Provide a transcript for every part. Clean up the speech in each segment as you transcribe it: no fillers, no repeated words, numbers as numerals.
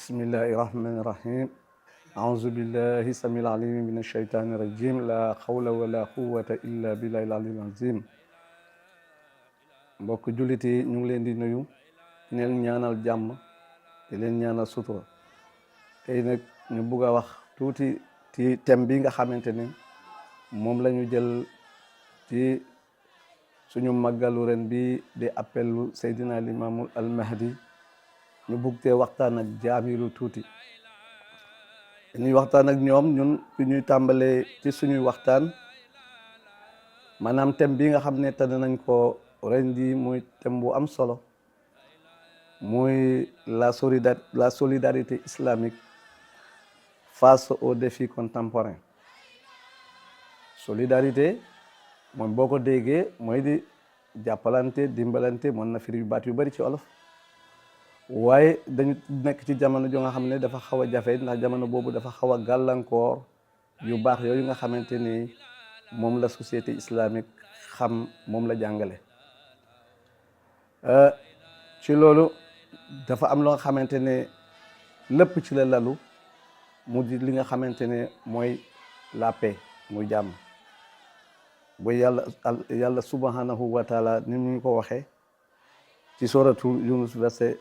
bismillahi rahmani rahim aouzu billahi samil alimi min ashaytani rajim la hawla wala quwwata illa billahi al-aliyyil azim. mbokk jullit yi ñu ngi leen di nuyu di leen ñaanal jàmm di leen ñaanal sutura. tey nag ñu bugg a wax tuuti ci thème bi nga xamante ne moom la ñu jël ci suñu màggalu ren bi di appelu Seydina Limaamu al-Mahdi. ñu bugg te waxtaan ak jaamilu tuuti ñuy waxtaan ak ñoom ñun fi ñuy tàmbalee ci suñuy waxtaan maanaam thème bi nga xam ne tànn nañ ko ren ji muy thème bu am solo muy la solidarité islamique face aux défis contemporains. solidarité moom boo ko déggee mooy di jàppalante dimbalante mën na firi yu baat yu bari ci olof. waaye dañu nekk ci jamono jo nga xam ne dafa xaw a jafe ndax jamono boobu dafa xaw a gàllankoor yu baax yooyu nga xamante ni moom la société islamique xam moom la jàngale. ci loolu dafa am loo nga xamante ne lépp ci la lalu mu di li nga xamante ne mooy la paix muy jàmm bu yàlla subhanahu wa taala ni ñu ko waxee ci suratu Yunus verset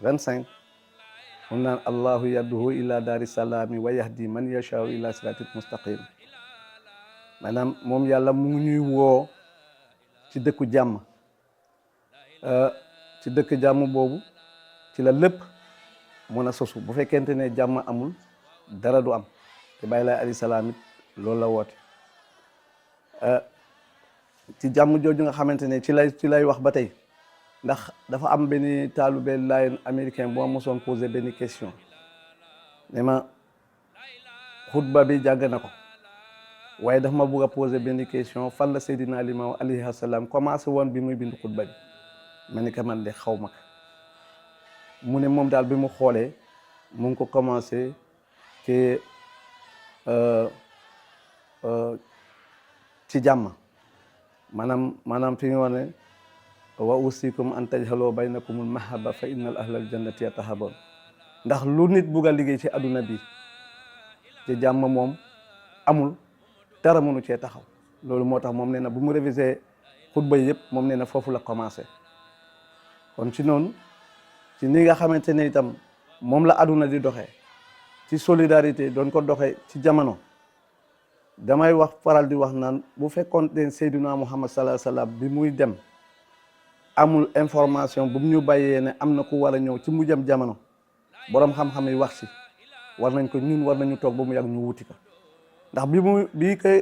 25 mun naan allahu yadduhu ila daari salaami wa yahdi man yashaau ila siratil mustaqim. maanaam moom yàlla mu ngi ñuy woo ci dëkku jàmm. ci dëkk jàmm boobu ci la lépp mën a sosu bu fekkente ne jàmm amul dara du am te bàyyi laay alayhi salaam it loolu la woote. ci jàmm jooju nga xamante ne ci lay wax ba tey. ndax dafa am benn taalube laayeen américain boo mosoon posé benn question ne ma xutba bi jàng na ko waaye dafa ma bugg a posé benn question fan la Seydina Limaamu alayhi salaam commencé woon bi muy bind xutba bi ma ni ko man de xaw ma ko mu ne moom daal bi mu xoolee mu ngi ko commencé ci jàmm maanaam fi nga wax ne wa usikum an tajhaloo baynakumul mahaba fa innal ahlal jannati yatahaboon. ndax lu nit bugg a liggéey ci adduna bi ci jàmm moom amul dara mënu cee taxaw. loolu moo tax moom nee na bu mu révisé xutba yëpp moom nee na foofu la commencé. kon ci noonu ci ni nga xamante ne itam moom la adduna di doxee ci solidarité doon ko doxee ci jamono damay faral di wax naan bu fekkoon ne Seydina Muhammad sallallahu alayhi wa sallam bi muy dem amul information bu mu ñu bàyyee ne am na ku war a ñëw ci mujjam jamono borom xam-xam yi wax si war nañu toog ba mu yàgg ñu wuti ko. ndax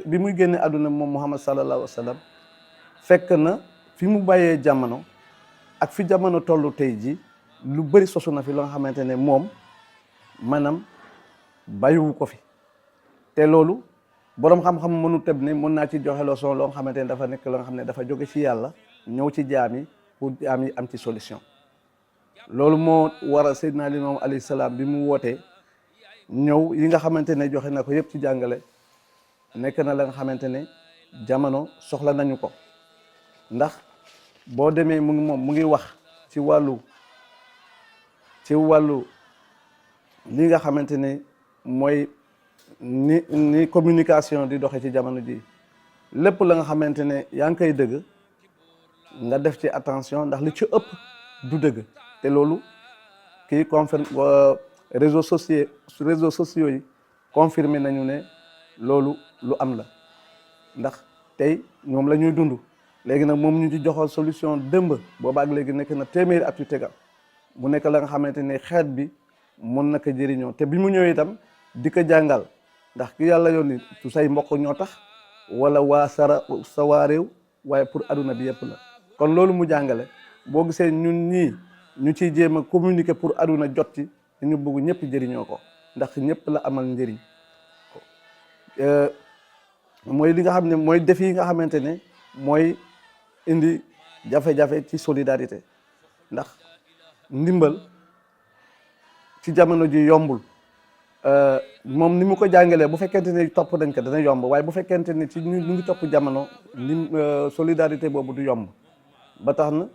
bi muy génne àdduna moom Muhammad sallallahu alayhi wa sallam fekk na fi mu bàyyee jamono ak fi jamono tollu tey ji lu bëri sosu na fi loo nga xamante ne moom maanaam bàyyiwu ko fi. te loolu borom xam-xam mënu tëb ne mën naa ci joxe leçon loo nga xamante ne dafa nekk loo nga xam ne dafa jóge ci yàlla ñëw ci jaam yi pour jaam yi am ci solution. loolu moo waral Seydina Limaamu alayhi salaam bi mu wootee ñëw yi nga xamante ne joxe na ko yëpp ci jàngale nekk na la nga xamante ne jamono soxla nañu ko. ndax boo demee mu ngi wax ci wàllu li nga xamante ne mooy ni communication di doxe ci jamono ji lépp la nga xamante ne yaa ngi koy dëgg nga def ci attention ndax li ci ëpp du dëgg. te loolu kii réseaux sociaux yi confirmé nañu ne loolu lu am la. ndax tey ñoom la ñuy dund léegi nag moom ñu ci joxoon solution dëmb booba ak léegi nekk na téeméeri at yu tegal mu nekk la nga xamante ne xeet bi mën na ko jëriñoo. te bi mu ñëwee itam di ko jàngal ndax ki yàlla yónni tu say mbokk ñoo tax wala sa waa réew waaye pour adduna bi yëpp la. kon loolu mu jàngale boo gisee ñun ñii ñu ciy jéem a communiquer pour aduna jot ci ñu bëgg ñëpp jëriñoo ko ndax ñëpp la amal njëriñ. mooy li nga xam ne mooy défi yi nga xamante ne mooy indi jafe-jafe ci solidarité. ndax ndimbal ci jamono ji yombul. moom ni mu ko jàngalee bu fekkente ne topp dañ ko dana yomb waaye bu fekkente ne ci ñu ngi topp jamono solidarité boobu du yomb. ba tax na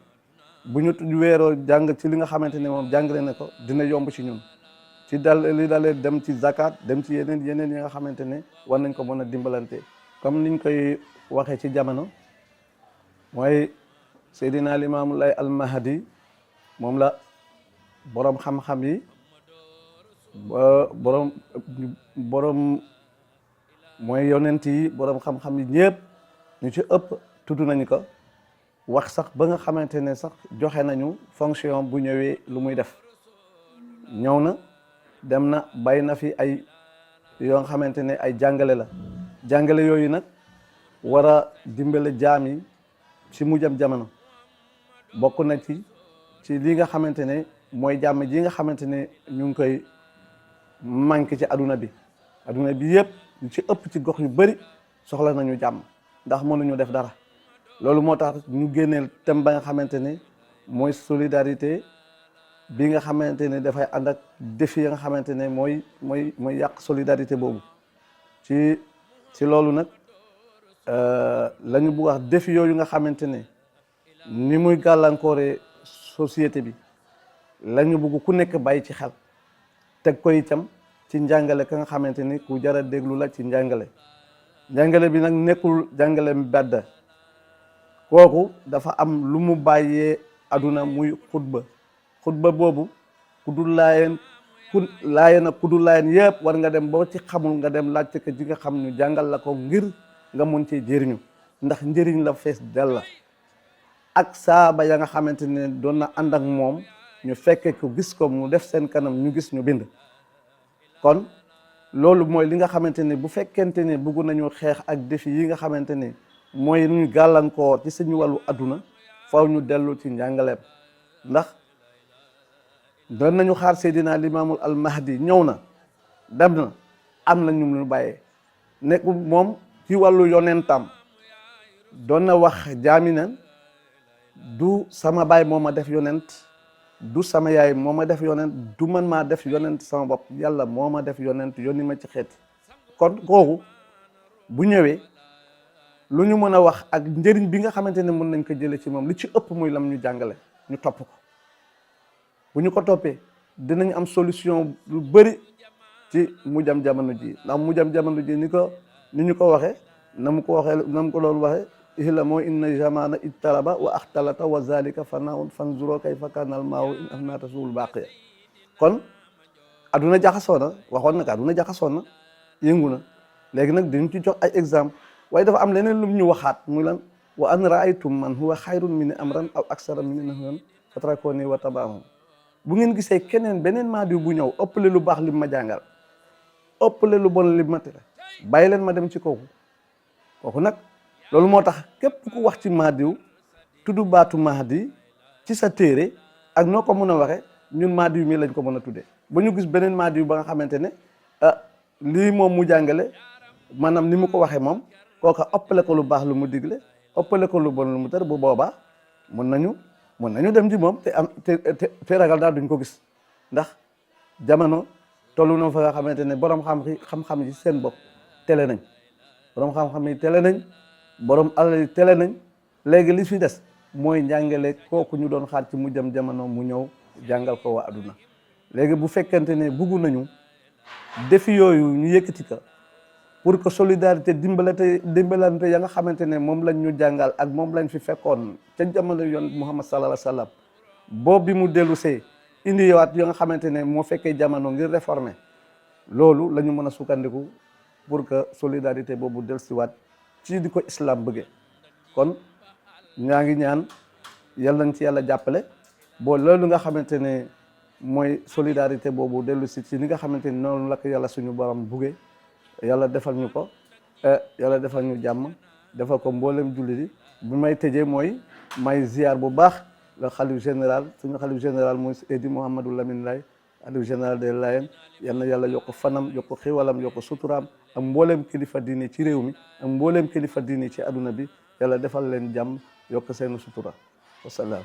bu ñu weeroo jàng ci li nga xamante ne moom jàngale na ko dina yomb ci ñun ci dal li dalee dem ci zakat dem ci yeneen yi nga xamante ne war nañ ko mën a dimbalante comme niñ koy waxee ci jamono mooy Seydina Limaamu Laay al-Mahdi moom la borom xam-xam yi borom mooy yonent yi borom xam-xam yi ñëpp ñu ci ëpp tudd nañu ko wax sax ba nga xamante ne sax joxe nañu fonction bu ñëwee lu muy def ñëw na dem na bay na fi ay yoo nga xamante ne ay jàngale la jàngale yooyu nag war a dimbale jaam yi ci mujjam jamono bokk na ci li nga xamante ne mooy jàmm ji nga xamante ne ñu ngi koy manqué ci aduna bi yëpp ñu ci ëpp ci gox yu bëri soxla nañu jàmm ndax mënuñu def dara loolu moo tax ñu génneel thème ba nga xamante ne mooy solidarité bi nga xamante ne dafay ànd ak défi ya nga xamante ne mooy yàq solidarité boobu ci loolu nag la ñu bugg wax défi yooyu nga xamante ne ni muy gàllankoore société bi la ñu bugg ku nekk bàyyi ci xel teg ko itam ci njàngale ka nga xamante ni ku jar a déglu la ci njàngale bi nag nekkul njàngale mbedd kooku dafa am lu mu bàyyee aduna muy xutba boobu ku dul laayeen yëpp war nga dem boo ci xamul nga dem laajte ko ji nga xam ñu jàngal la ko ngir nga mun ci jëriñu ndax njëriñ la fees del la ak saaba ya nga xamante ne doon na ànd ak moom ñu fekke ko gis ko mu def seen kanam ñu gis ñu bind kon loolu mooy li nga xamante ne bu fekkente ne bëgg nañu xeex ak défi yi nga xamante ne mooy ñu gàllankoor ci suñu wàllu adduna faw ñu dellu ci njàngaleem ndax doon nañu xaar Seydina Limaamul al-Mahdi ñëw na dem na am na ñu bàyyee nekk moom ci wàllu yonentam doon na wax jaami na du sama baay moo ma def yonent du sama yaay moo ma def yonent du man maa def yonent sama bopp yàlla moo ma def yonent yónni ma ci xeeti kon kooku bu ñëwee lu ñu mën a wax ak njëriñ bi nga xamante ne mën nañ ko jëlee ci moom li ci ëpp muy lam ñu jàngale ñu topp ko bu ñu ko toppee dinañ am solution lu bëri ci mujjam jamono ji ndax mujjam jamono ji ni ñu ko waxee na mu ko doon waxee ihla moo inna jamana ittalaba wa axtalata wa zalika fanaun fanzuro kayfa kana al maahu in afnata suul baqiya kon aduna jaxasoo na waxoon na ko aduna jaxasoo na yëngu na léegi nag dañu ci jox ay exemple waaye dafa am leneen lu ñu waxaat muy lan wa an raaytum man huwa xayrun min amran aw aksara min nahran fatrakoni wa tabaahum bu ngeen gisee keneen beneen maadiw bu ñëw ëppale lu baax li ma jàngal ëppale lu bon li ma tere bàyyi leen ma dem ci kooku nag loolu moo tax képp ku wax ci Mahdiw tudd baatu Mahdi ci sa téere ak noo ko mën a waxe ñun Mahdiw mi lañ ko mën a tuddee ba ñu gis beneen Mahdiw ba nga xamante ne lii moom mu jàngale maanaam ni mu ko waxee moom kooka ëppale ko lu baax lu mu digle ëppale ko lu bon lu mu tere bu boobaa mën nañu dem ci moom te ragal daal duñ ko gis ndax jamono tollu na fa nga xamante ne borom xam-xam yi seen bopp tele nañ borom xam-xam yi tele nañ borom alal yi tele nañ léegi li fi des mooy njàngale kooku ñu doon xaar ci mujjam jamono mu ñëw jàngal ko waa aduna léegi bu fekkente ne bugg nañu défi yooyu ñu yëkkati ko pour que solidarité dimbalante ya nga xamante ne moom lañ ñu jàngal ak moom lañ fi fekkoon ca jamono yoon Muhammad sallallahu alayhi wa sallam boobu bi mu dellu see indi yowaat ya nga xamante ne moo fekkee jamono ngir réformer loolu la ñu mën a sukkandiku pour que solidarité boobu dellusiwaat ci di ko islam bëggee kon ñaa ngi ñaan yal nañ ci yàlla jàppale boo loolu nga xamante ne mooy solidarité boobu dellu si ci li nga xamante ni noonu la ko yàlla suñu borom buggee yàlla defal ñu ko yàlla defal ñu jàmm defal ko mboolem jullit yi bu may tëjee mooy may ziar bu baax le xalif général suñu xalif général mooy Seydi Mouhamadou Lamine Laye xalif général des Layènes yal na yàlla yokk fanam yokk xiwalam yokk suturaam ak mboolem kilifa diine ci réew mi ak mboolem kilifa diine ci aduna bi yàlla defal leen jàmm yokk seen sutura wasalaam